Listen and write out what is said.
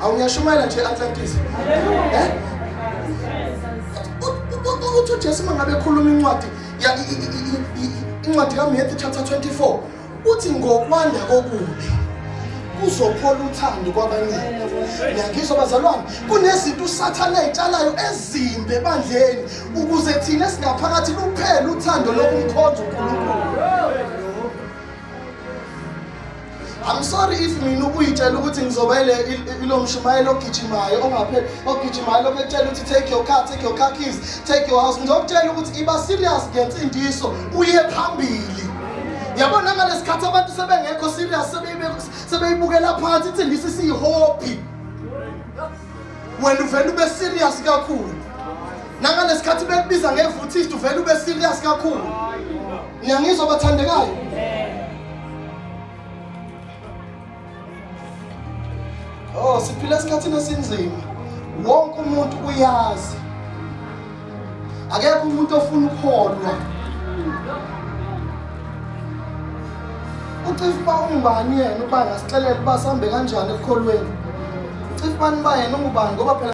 Awu ngiyashumayela nje Atlantis. Eh? Uthi uJesu uma ngabe ekhuluma incwadi ya incwadi kaMatthew chapter 24 uthi ngokwanda kokubi kuzophola uthando kwabaningi. Ngiyangizwa bazalwane, kunezinto uSathane ayitshalayo ezimbi ebandleni ukuze thina esingaphakathi luphele uthando lokumkhonza uNkulunkulu. I'm sorry if mina ukuyitshela ukuthi ngizoba ile ilo mshumayelo ogijimayo ongapheli ogijimayo lokho ekutshela ukuthi take your car, take your car keys, take your house. Ngizokutshela ukuthi iba serious ngensindiso uye phambili. Yabona ngalesikhathi abantu sebengekho serious sebeyibukela phansi insindiso isiyi-hobby. Wena uvele ube serious kakhulu. Nangalesikhathi bekubiza ngevuthist uvele ube serious kakhulu. Niyangizwa bathandekayo? Oh, siphila esikhathini esinzima. Wonke umuntu uyazi. Akekho umuntu ofuna ukuholwa. Ucifa ungubani yena uba ngasixelela uba sihambe kanjani ekukholweni. Ucifa uba yena ungubani ngoba phela